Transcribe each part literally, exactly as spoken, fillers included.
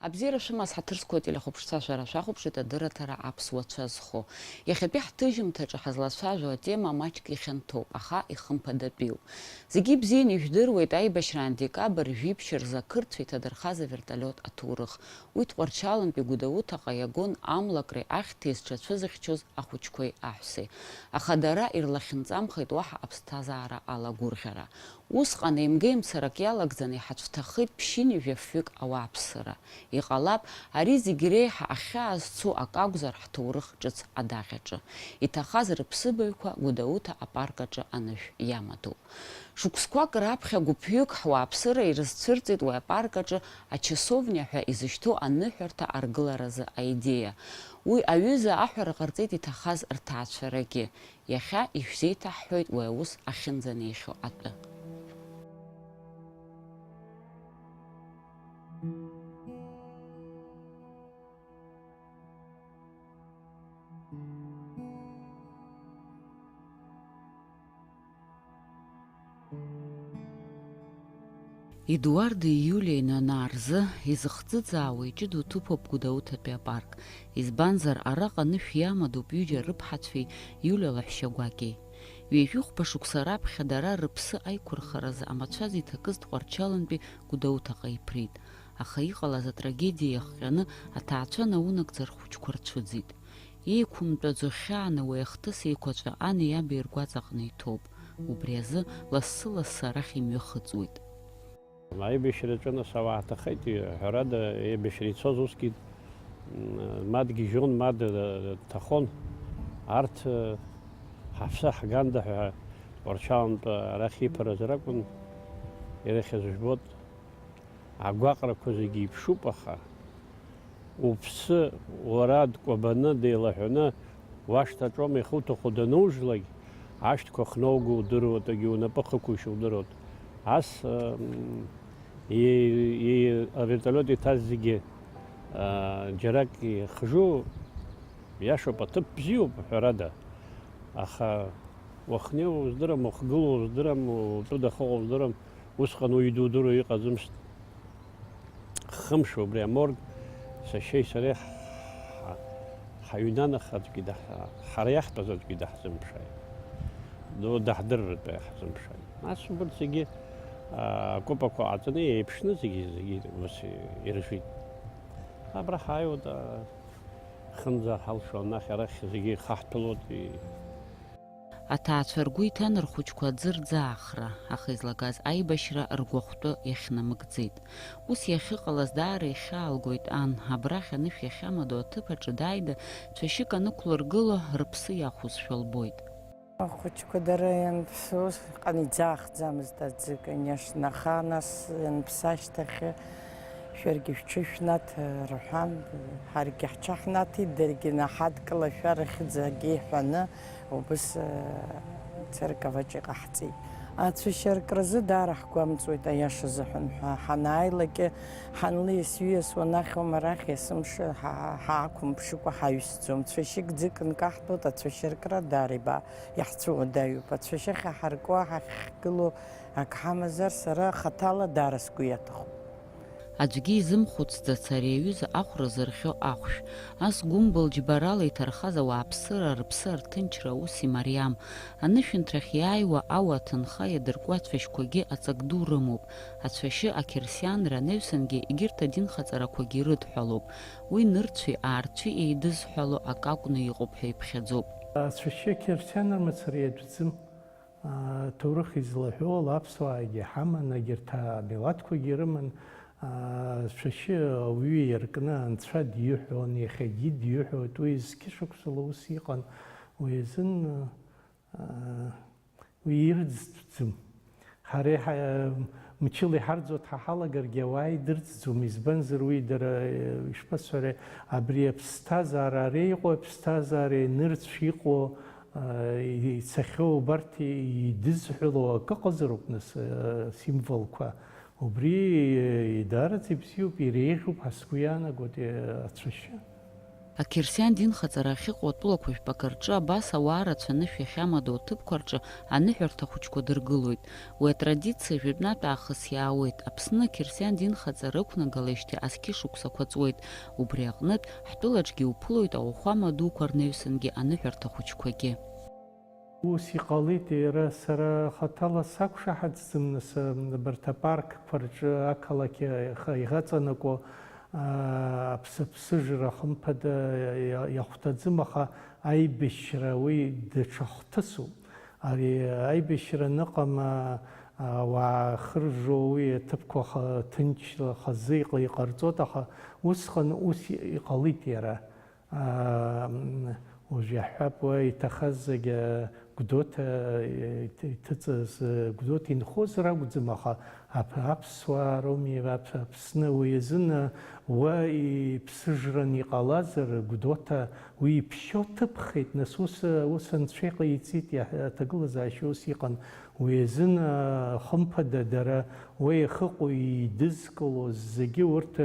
Абзиара шәымаз, ҳаҭыр зқәу ателехәаԥшцәа, шәара шәахәаԥшит адырраҭара Аԥсуа цәа зху. Иахьатәи ҳҭыжьымҭаҿы ҳазлацәажәо атема маҷк ихьанҭоуп, аха ихымԥадатәиуп. Зегьы ибзианы ижәдыруеит аибашьраан декабр жәиԥшь рзы ақырҭцәа иҭадырхаз аверталиот аҭоурых. Уи Тҟәарчалнтәи Гәдоуҭаҟа иагон амлакреи ахьҭеи зҽацәызыхьчоз ахәыҷқәеи аҳәсеи. Аха дара ирлахьынҵамхеит уаҳа аԥсҭазаара алагәырӷьара. Усҟан еимга-еимцарак иалагӡаны иҳацәҭахеит ԥшьынҩажәа фҩык ауааԥсыра. Иҟалап, ари зегь реиҳа ахьаа зцу акы акәзар ҳҭоурых ҿыц адаҟьаҿы. Иҭахаз рыԥсыбаҩқәа Гәдоуҭа апарк аҿы анышә иамадоуп. Шықәсқәак раԥхьа гәыԥҩык ҳуааԥсыра ирызцәырҵит уи апарк аҿы ачасовниа ҳәа изышьҭоу аныҳәарҭа аргыларазы аидеиа. Уи аҩыза аҳәара ҟарҵеит иҭахаз рҭаацәарагьы. Иахьа ишәзеиҭаҳҳәоит уи аус ахьынӡанеихьоу атәы. Едуарди Иулиеи Нанаа рзы изыхӡыӡаауа иҷыдоу ҭыԥуп Гәдоуҭатәи апарк, избанзар, араҟа анышә иамадоуп ҩыџьа рыԥҳацәеи Иулиа лаҳәшьа гәакьеи. Ҩажәихәба шықәса раԥхьа дара рыԥсы аиқәырхаразы амацәаз иҭакыз Тҟәарчалнтәи Гәдоуҭаҟа иԥрит, аха иҟалаз атрагедиа иахҟьаны аҭаацәа наунагӡа рхәыҷқәа рцәыӡит. Еиқәымтәаӡо хьааны уи ахҭыс еиқәаҵәа ани иаби ргәаҵаҟны иҭоуп. Убри азы лассы-лассы арахь имҩахыҵуеит. Аибашьраҿы, нас, ауаа ҭахеит, ҳәарада, аибашьра ицоз усгьы, м, ма дгьежьон, ма д-, дҭахон. Арҭ, э, ҳаԥсы ҳганда ҳәа Тҟәарчалнтә арахь иԥараз ракәын ирыхьыз, жәбоит. Агәаҟрақәа зегьы иԥшуп, аха уԥсы уара дкәабаны, деилаҳәаны, уашҭаҿома ихуҭаху данужлак, ашәҭқәа хноуго удыруеит, егьи унапы хықәушьа удыруеит. Ас, м, и-, и-, авертолиот иҭаз зегьы, а, џьарак ихжу, иашоуп, аҭыԥ бзиоуп, ҳәарада. Аха уахнеиуа уздырам, уахгылоу уздырам, утәы дахьыҟоу уздырам. Усҟан уаҩы дудыруа иҟаӡамызт. Хымш убри аморг сашьеи сареи ҳ-, ҳаҩнанаха аӡәгьы даҳ-, ҳара иаҳтәаз аӡәгьы даҳзымԥшааит. Ду-, даҳдырратәы иаҳзымԥшааит. Нас убырҭ зегьы, аа, акәыпақәа ҟаҵаны еиԥшны зегьы, зегьы ус иржит. Абра ҳааиуеит, аа, хынӡа ҳалшо анахь арахь зегьы ихаҳҭәалоит, и-, Аҭаацәа ргәы иҭан рхәыҷқәа аӡы рӡаахра, аха излагаз аибашьра ргәахәтәы иахьнамыгӡеит. Ус иахьыҟалаз даара ихьаалгоит ан, абрахь анышә иахьамадоу аҭыԥ аҿы дааины цәашьык анықәлыргыло рыԥсы иахәозшәа лбоит. Ахәыҷқәа дара ианԥсоу, ҟан иӡаахӡамызт аӡы, конечно, аха нас ианԥсы ашьҭахь, шәаргьы шәҽышәнаҭ, рҳәан, ҳаргьы ҳҽаҳнаҭеит, даргьы наҳадкыла шәарахь ӡагьы иҳәаны, убыс, э, церковаҿ иҟаҳҵеит. Ацәашьаркразы даара ҳгәамҵуеит, аиаша азыҳәан ҳәа, ҳанааилакь, ҳанлеис-ҩеис уанахьуам арахь, есымша ҳа-, ҳаақәымԥшыкәа ҳаҩсӡом. Цәашьык ӡык нкаҳтәуеит, ацәашьаркра даара иба-, иаҳцәыуадаҩуп. Ацәашьы ахьаҳарку, ҳахьхгылоу, ак ҳамазар, сара хаҭала даара сгәы иаҭахуп. Аӡәгьы изымхәыцӡац ари аҩыза ахәра зырхио ахәшә. Ас гәымбыл џьбарала иҭархаз ауааԥсыра рыԥсы арҭынчра аус имариам. Анышәынҭрахь иааиуа ауа аҭынха иадырку ацәашьқәагьы аҵак ду рымоуп. Ацәашьы ақьырсианра анаҩсангьы егьырҭ адинхаҵарақәагьы ирыдҳәалоуп. Уи нырцәи аарцәи еидызҳәало акы акәны иҟоуп ҳәа иԥхьаӡоуп. Ацәашьы ақьырсианра мацара иатәӡам. Аҭоурых излаҳәо ала, аԥсуаагьы ҳаман, егьырҭ амилаҭқәагьы рыман, ацәашьы ауаҩы иаркны анцәа диҳәон, иахьагьы диҳәоит, уи зқьышықәсала ус иҟан, уи азын, уи ирӡӡӡом. Ҳара иҳа-, мчыла иҳарӡуа дҳаҳалагаргьы ауаа идырӡӡом, избанзар уи дара, ишԥасҳәари, абри аԥсҭазаара, ари иҟоу аԥсҭазаареи нырцә иҟоу, ицахьоу убарҭ идызҳәалоу акы ыҟазароуп, нас, символқәа. Убри, даараӡа ибзиоуп, иреиӷьуп ҳәа сгәы иаанагоит, ацәашьы. Ақьырсиан динхаҵара ахьыҟоу атәылақәа жәпак рҿы абас ауаа рацәаны шәахьамадоу аҭыԥқәа рҿы аныҳәарҭа хәыҷқәа дыргылоит. Уи атрадициа жәытәнатә аахыс иаауеит. Аԥсны ақьырсиан динхаҵара ықәнагалеижьҭеи асқьышықәсақәа ҵуеит. Убри аҟнытә, ҳтәылаҿгьы иуԥылоит ауахәама дуқәа рнаҩсангьы аныҳәарҭа хәыҷқәагьы. Ус иҟалеит, иара сара хаҭала сақәшаҳаҭӡам, нас, абарҭ апаркқәа рҿы ақалақь иаха-, иагаҵанакуа, аа, аԥсыԥсыжра, хымԥада, иа-, иахәҭаӡом, аха аибашьра уи даҽа хҭысуп. Ари аибашьра аныҟам, аа, ауаа хыржо уи аҭыԥқәа ха-, ҭынчла хазы иҟа-, иҟарҵоит, аха усҟан ус иҟалеит иара. Аа, м, уажә иаҳҳәап, уа иҭахаз зегьы, Гәдоуҭа, э, иҭ-, иҭыҵыз, э, Гәдоуҭа инхозар акәӡам, аха аԥ-, аԥсуаа роуми, аԥ-, Аԥсны уи азын, э, уа иԥсыжран иҟалазар, Гәдоуҭа уи иԥшьоу ҭыԥхеит, нас ус, э, ус анцәа иҟаиҵеит, иаҳ-, аҭагылазаашьа ус иҟан. Уи азын, хымԥада, дара уа иахьыҟоу еидызкылоз зегьы урҭ,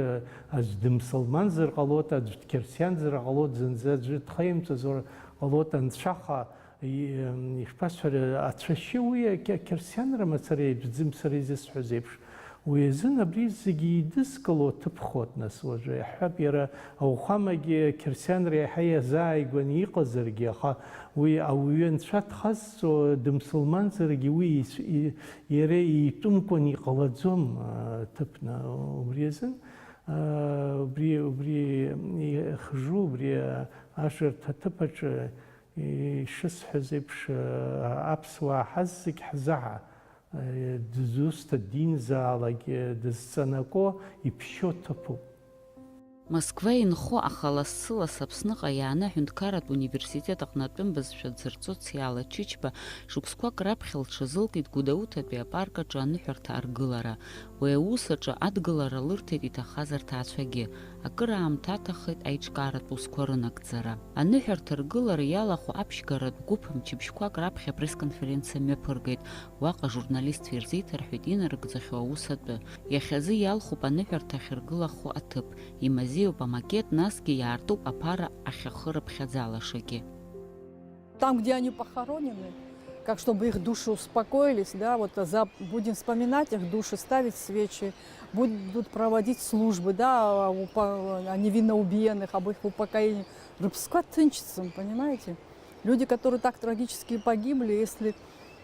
аӡә дымсылманзар ҟалоит, аӡә дқьырсианзар ҟалоит, зынӡа аӡәы дхаимҵазар ҟалоит, анцәаха, и-, ишԥасҳәари, ацәашьы уи ақьа-, ақьырсианра мацара иаӡәӡәым, сара изысҳәаз еиԥш. Уи азын абри зегьы еидызкыло ҭыԥхоит, нас, уажәы иаҳҳәап, иара ауахәамагьы ақьырсианра иаҳа иазааигәаны иҟазаргьы, аха уи ауаҩы анцәа дхазҵо дымсылманзаргьы уи ицә-, и-, иара итәымкәан иҟалаӡом, а, ҭыԥны. Убри азын, а, убри, убри ихжу, убри, а, ажырҭа аҭыԥ аҿы ишысҳәаз еиԥш, а, аԥсуаа ҳазегь ҳзаҳа, а, дызусҭа динзаалак, а, дызҵанаго иԥшьоу ҭыԥуп. Москва инхо, аха лассы-ласс Аԥсныҟа иааны аҳәынҭқарратә университет аҟны атәым бызшәа дзырҵо Циала Чычба шықәсқәак раԥхьа лҽазылкит Гәдоуҭатәи апарк аҿы аныҳәарҭа аргылара. Уи аус аҿы адгылара лырҭеит иҭахаз рҭаацәагьы. Акыраамҭа аҭаххеит аиҿкааратә усқәа рынагӡара. Аныҳәарҭа ргылара иалахәу аԥшьгаратә гәыԥ мчыбжьқәак раԥхьа апресс-конференциа мҩаԥыргеит. Уаҟа ажурналистцәа ирзеиҭарҳәеит инарыгӡахьоу аус атәы. Иахьазы иалхуп аныҳәарҭа ахьыргылахо аҭыԥ. Имазеиуп амакет, насгьы иаартуп аԥара ахьахы рыԥхьаӡалашагьы. Там, где они похоронены, как чтобы их души успокоились, да, вот за-, будем вспоминать их души, ставить свечи, будут проводить службы, да, о невинно убиенных, об их упокоении. Рыԥсқәа ҭынчӡам, понимаете? Люди, которые так трагически погибли, если,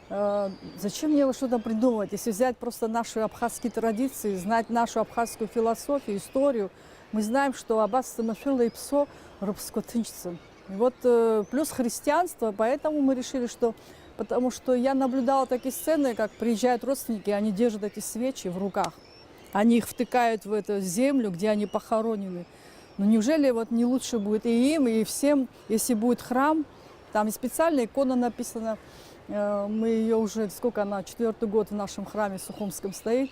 э, зачем мне вот что-то придумывать? Если взять просто наши абхазские традиции, знать нашу абхазскую философию, историю, мы знаем, что абас зымашәыла иԥсо рыԥсқәа ҭынчӡам. И вот, э, плюс христианство, поэтому мы решили, что, потому что я наблюдала такие сцены, как приезжают родственники, они держат эти свечи в руках. Они их втыкают в эту землю, где они похоронены. Ну, неужели вот не лучше будет и им, и всем, если будет храм, там и специальная икона написана, э, мы её уже, сколько она, четвёртый год в нашем храме Сухумском стоит,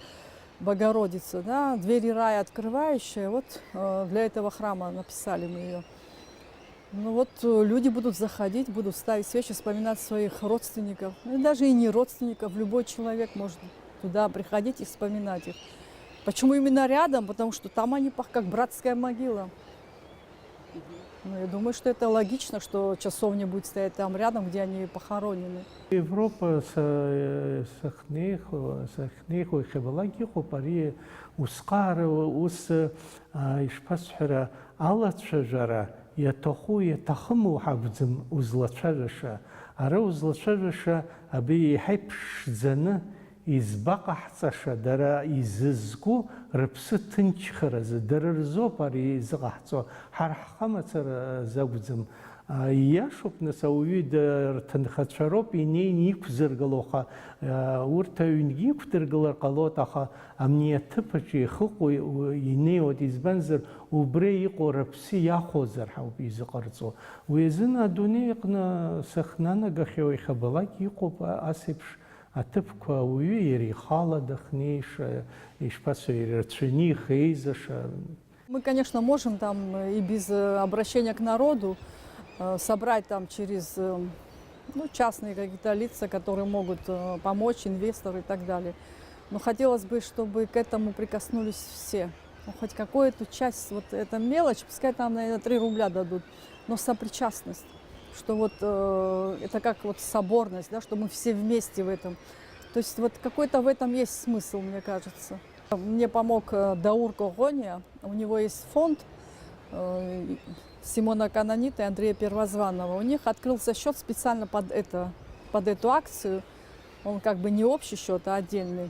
Богородица, да, двери рая открывающая, вот, э, для этого храма написали мы её. Ну вот, э, люди будут заходить, будут ставить свечи, вспоминать своих родственников. Ну, и даже и не родственников, любой человек может туда приходить и вспоминать их. Почему именно рядом? Потому что там они пох-, как братская могила. Ну, я думаю, что это логично, что часовня будет стоять там рядом, где они похоронены. Европа са-, сахьнеихо, сахьнеихо иахьабалак иҟоуп ари усҟар, ус, а, ишԥасҳәара, алацәажәара иаҭаху иаҭахыму ҳакәӡам узлацәажәаша. Ара узлацәажәаша абри еиҳа иԥшӡаны, избаҟаҳҵаша, дара изызку рыԥсы ҭынчхаразы, дара рзоуп ари изыҟаҳҵо, ҳара ҳхы амацара азы акәӡам. А, ииашоуп, нас, ауаҩы д-, рҭынхацәа роуп инеины иқәзыргыло, аха, а, урҭ аҩнгьы иқәдыргылар ҟалоит, аха абни аҭыԥ аҿы ихыҟоу у-, инеиуеит, избанзар, убра иҟоу рыԥсы иахәозар ҳәа ауп изыҟарҵо. Уи азын адунеи аҟны сыхнанагахьоу иахьабалак иҟоуп, а-, ас еиԥш аҭыԥқәа, ауаҩы иара ихала дахьнеиша, ишԥасҳәари, рацәаны ихеизаша. Мы, конечно, можем там и без, э, обращения к народу, э, собрать там через, э, ну, частные какие-то лица, которые могут, э, помочь, инвесторы и так далее. Но хотелось бы, чтобы к этому прикоснулись все. Хоть какую-то часть, вот эта мелочь, пускай там, наверное, три рубля дадут, но сопричастность, что вот, э, это как вот соборность, да, что мы все вместе в этом. То есть вот какой-то в этом есть смысл, мне кажется. Мне помог, э, Даур Когония, у него есть фонд, э, Симона Канонита и Андрея Первозванного. У них открылся счёт специально под это, под эту акцию. Он как бы не общий счёт, а отдельный.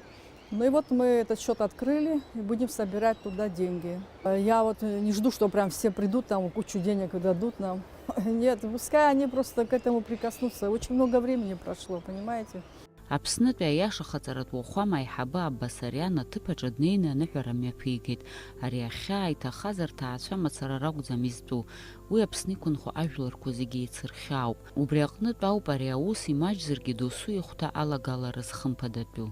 Ну и вот мы этот счёт открыли и будем собирать туда деньги. Э, я вот, э, не жду, что прям все придут, там кучу денег и дадут нам. Нет, пускай они просто к этому прикоснутся. Очень много времени прошло, понимаете? Аԥснытәи аиашахаҵаратә уахәама аиҳабы Аббасариан аҭыԥ аҿы днеины аныҳәара мҩаԥигеит. Ари ахьаа иҭахаз рҭаацәа мацара ракәӡам изтәу. Уи Аԥсны иқәынхо ажәларқәа зегьы еицырхьаауп. Убри аҟнытә ауп ари аус имаҷзаргьы досу ихәҭа алагалара зхымԥадатәу.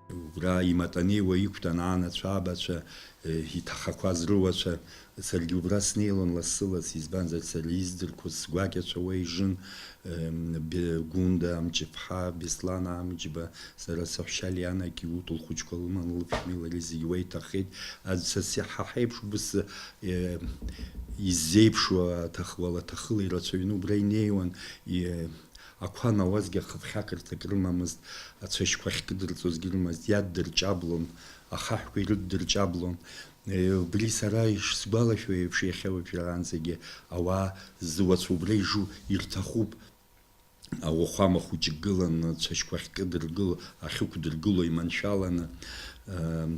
Убра иматанеиуа иқәтәан анацәа, абацәа, э, иҭахақәаз рыуацәа. Саргьы убра снеилон лассы-ласс, избанзар, сара издырқәоз сгәакьацәа уа ижын, э, Бе-, Гәында Амҷыԥҳа, Беслан Амҷба, сара саҳәшьа Лианагьы, урҭ лхәыҷқәа лыман, лыԥшәмеи лареи зегьы уа иҭахеит. Аӡә са си-, ҳа ҳаиԥш убыс, э, иззеиԥшу аҭах-, уалаҭахыла ирацәаҩны убра инеиуан, и-, ақәа анауазгьы ахыԥхьакырҭак рымамызт, ацәашьқәа ахькыдырҵозгьы рымазт, иаддырҷаблон, ахаҳәқәа ирыддырҷаблон. Э, убри сара ишсгәалашәо еиԥш, иахьа уажәраанӡагьы ауаа зуацәа убра ижу ирҭахуп. Ауахәама хәыҷык гыланы, цәашьқәа ахькыдыргыло, ахьықәдыргыло иманшәаланы, э,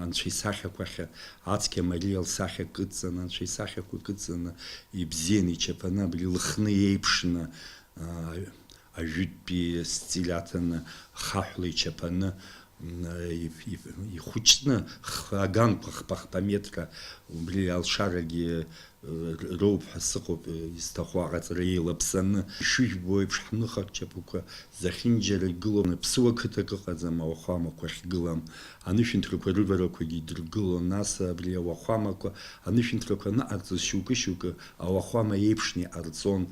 Анцәа исахьақәа ахьа-, ацқьа Мариа лсахьа кыдҵаны, Анцәа исахьақәа кыдҵаны, ибзианы, ичаԥаны, абри лыхны еиԥшны, э, ажәытәтәи стиль аҭаны, хаҳәла ичаԥаны, м, иф-, иф-, ихәыҷны, х-, аганқәа хԥа-хԥа метра, убри алшарагьы, э, р-, роуп ҳәа сыҟоуп, э, изҭаху аҟаҵара еилаԥсаны. Ишыжәбо еиԥш, ҳныха рчаԥақәа зехьынџьара игылоуп. Аԥсуа қыҭак ыҟаӡам ауахәамақәа ахьгылам. Анышәынҭрақәа рыварақәагьы идыргылон, нас абри ауахәамақәа, анышәынҭрақәа аныҟарҵоз шьоукы-шьоукы ауахәама еиԥшны иҟарҵон.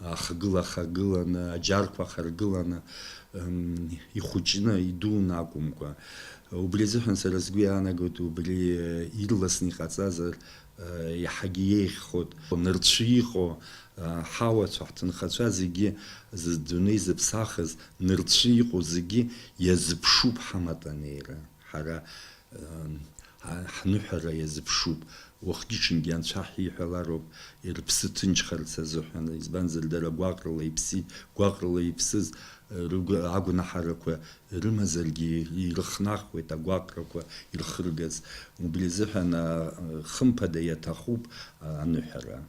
Ахагыла ахагыланы, аџьарқәа ахаргыланы, м, ихәыҷны, идуны акәымкәа. Убри азыҳәан сара сгәы иаанагоит, убри, э, ирласны иҟаҵазар, э, иаҳагьы еиӷьхоит. Нырцәы иҟоу, э, ҳауацәа, ҳҭынхацәа зегьы, зы-, дунеи зыԥсахыз, нырцәы иҟоу зегьы иазыԥшуп ҳаматанеира. Ҳара, ҳа-, ҳныҳәара иазыԥшуп. Уахгьы-ҽынгьы анцәа ҳиҳәалароуп, рыԥсы ҭынчхарц азыҳәан, избанзар, дара гәаҟрала иԥсит, гәаҟрала иԥсыз, рыгә-, агәнаҳарақәа рымазаргьы ирыхнахуеит агәаҟрақәа ирхыргаз. Убри азыҳәан, а, хымԥада иаҭахуп, а, аныҳәара.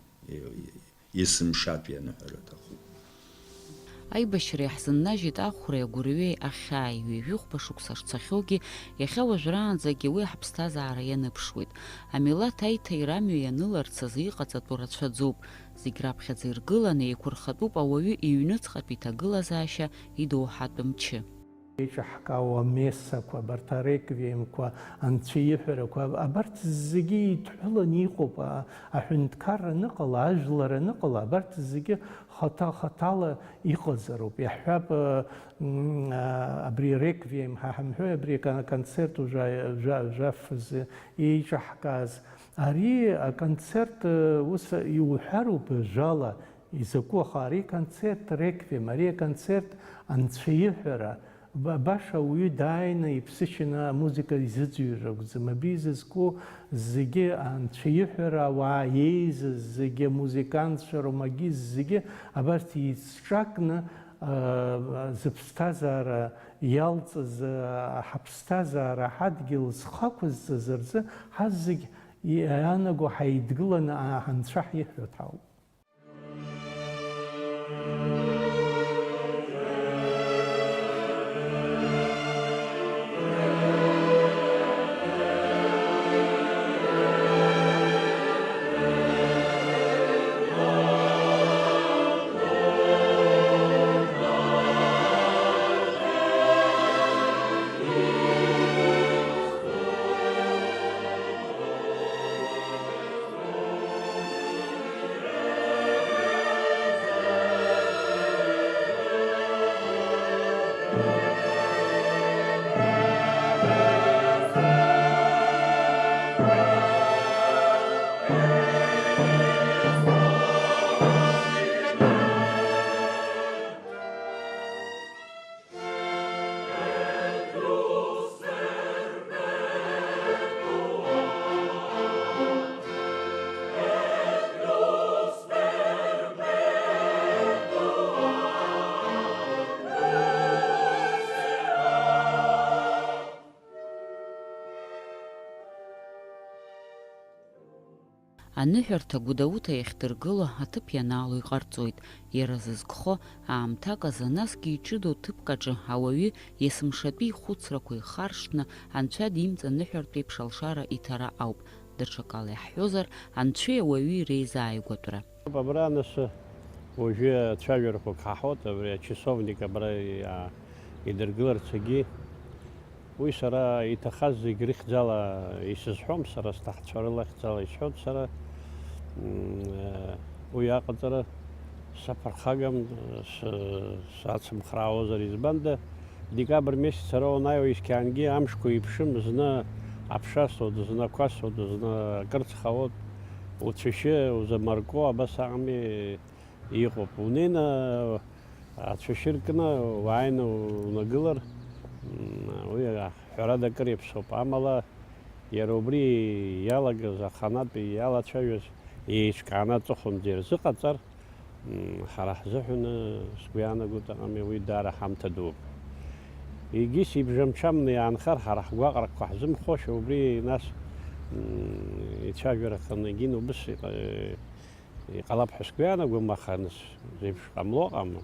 Есымшатәи аныҳәара аҭахуп. Аибашьра иаҳзыннажьит ахәреи агәырҩеи ахьааи, ҩажәихәба шықәса шцахьоугьы, иахьа уажәраанӡагьы уи ҳаԥсҭазаара ианыԥшуеит. Амилаҭ аиҭаира амҩа ианыларц азы иҟаҵатәу рацәаӡоуп. Зегь раԥхьаӡа иргыланы еиқәырхатәуп ауаҩы иҩныҵҟатәи иҭагылазаашьа идоуҳатә мчы. Еиҿаҳкаау амессақәа, абарҭ ареквиемқәа, анцәа иҳәарақәа, абарҭ зегьы идҳәыланы иҟоуп, а-, аҳәынҭқарра аныҟала, ажәлар аныҟала, абарҭ зегьы хаҭа-хаҭала иҟазароуп. Иаҳҳәап, м, а, абри ареквием ҳәа ҳамҳәои, абри акон-, аконцерт уажәа-, жәа-, жәаф азы еиҿаҳкааз. Ари аконцерт, ус иуҳәароуп ажәала, изакәу, аха ари концерт реквием, ари аконцерт анцәа иҳәара, ба-, баша ауаҩы дааины иԥсышьаны амузыка изыӡырҩыр акәӡам. Абри изызку зегьы анцәа иҳәара, ауаа еизаз зегьы, амузыкантцәа, ромагист зегьы абарҭ еицҿакны, а, зыԥсҭазаара иалҵыз, а, ҳаԥсҭазаара ҳадгьыл зхы ақәызҵаз рзы ҳазегь иаанаго ҳаидгыланы, а, анцәа ҳиҳәо ҳауп. Аныҳәарҭа Гәдоуҭа иахьдыргыло аҭыԥ ианаало иҟарҵоит. Иара зызкхо аамҭак азы, насгьы иҷыдоу ҭыԥк аҿы ауаҩы есымшатәи ихәыцрақәа ихаршҭны Анцәа димҵаныҳәартә еиԥш алшара иҭара ауп. Даҽакала иаҳҳәозар, Анцәеи ауаҩи реизааигәатәра. Абра анасы уажәы ацәажәарақәа каҳауеит, абри ачасовник абра иа-, идыргыларц егьи. Уи сара иҭахаз зегь рыхьӡала исызҳәом, сара сҭахцәа рылахьӡала исҳәоит сара. М, э, уи аҟаҵара саԥырхагам, с-, сацымхраауазар, избанда, декабрь месяц ара уанааиуа исқьангьы амшқәа еиԥшым, зны аԥша асуеит, зны ақәа асуеит, зны акыр ҵхауеит, уцәашьы, узамаркуа, абас аҟами иҟоуп. Унеины ацәашьы ркны уааины унагылар, м, уи ҳәарада акыр иаԥсоуп. Амала иара убри иалагаз аханатә иалацәажәоз еиҿкааны аҵыхәанӡа ирзыҟаҵар, м, ҳара ҳзыҳәаны сгәы иаанагоит, аҟами, уи даара ҳамҭа дууп. Егьыс ибжамчамны иаанхар, ҳара ҳгәаҟрақәа ҳзымхошәа, убри нас, м, ицәажәараханы егьин убыс иҟа-, иҟалап ҳәа сгәы иаанагом, аха нас зеиԥш ҟамло ҟамло,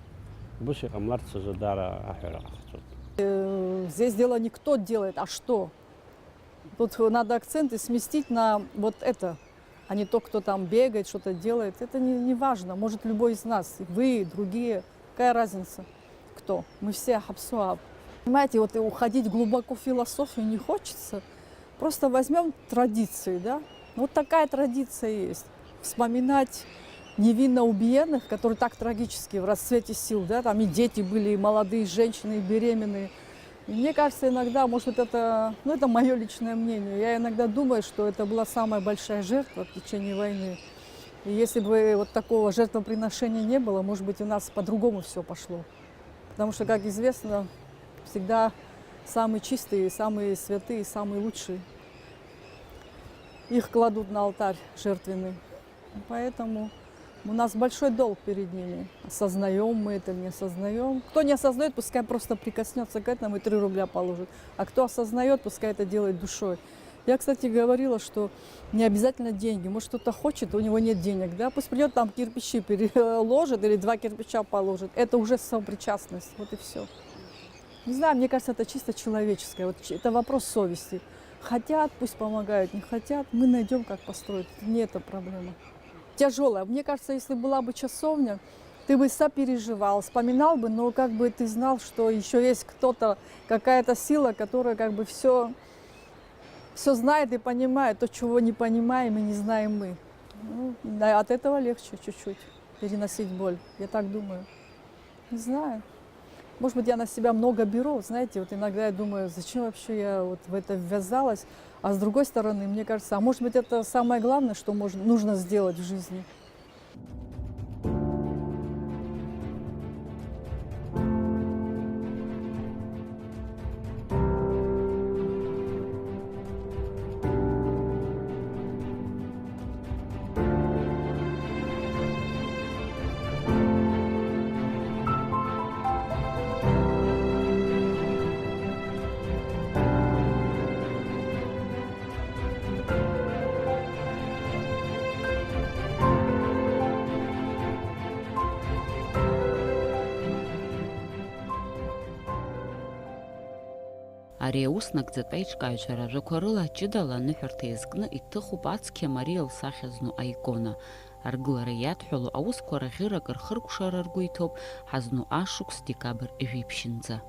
убыс иҟамларц азы даара аҳәара ҟаҳҵоит. Э, здесь дело не кто делает, а что. Тут надо акценты сместить на вот это, а не то, кто там бегает, что-то делает. Это не, не важно. Может, любой из нас, вы, другие. Какая разница, кто? Мы все ҳаԥсуаауп. Понимаете, вот и уходить глубоко в философию не хочется. Просто возьмём традиции, да? Вот такая традиция есть. Вспоминать невинно убиенных, которые так трагически в расцвете сил, да, там и дети были, и молодые женщины, и беременные. И мне кажется, иногда, может, это, ну, это моё личное мнение, я иногда думаю, что это была самая большая жертва в течение войны. И если бы вот такого жертвоприношения не было, может быть, у нас по-другому всё пошло. Потому что, как известно, всегда самые чистые, самые святые, самые лучшие. Их кладут на алтарь жертвенный. Поэтому у нас большой долг перед ними. Осознаём мы это, не осознаём. Кто не осознаёт, пускай просто прикоснётся к этому и три рубля положит. А кто осознаёт, пускай это делает душой. Я, кстати, говорила, что не обязательно деньги. Может, кто-то хочет, у него нет денег, да? Пусть придёт, там кирпичи переложит или два кирпича положит. Это уже сопричастность. Вот и всё. Не знаю, мне кажется, это чисто человеческое. Вот ч-, это вопрос совести. Хотят, пусть помогают, не хотят, мы найдём, как построить. Это не эта проблема. Тяжёлая. Мне кажется, если была бы часовня, ты бы сопереживал, вспоминал бы, но как бы ты знал, что ещё есть кто-то, какая-то сила, которая как бы всё, всё знает и понимает то, чего не понимаем и не знаем мы. Ну, да, от этого легче чуть-чуть переносить боль, я так думаю. Не знаю. Может быть, я на себя много беру, знаете, вот иногда я думаю, зачем вообще я вот в это ввязалась, а с другой стороны, мне кажется, а может быть, это самое главное, что можно, нужно сделать в жизни. Ари аус нагӡатә аиҿкааҩцәа ражәақәа рыла ҷыдала аныҳәарҭа иазкны иҭыхуп Ацқьа Мариа лсахьа зну аикона. Аргылара иадҳәалоу аусқәа рӷьырак рхыркәшара ргәы иҭоуп ҳазну ашықәс декабрь жәиԥшьынӡа.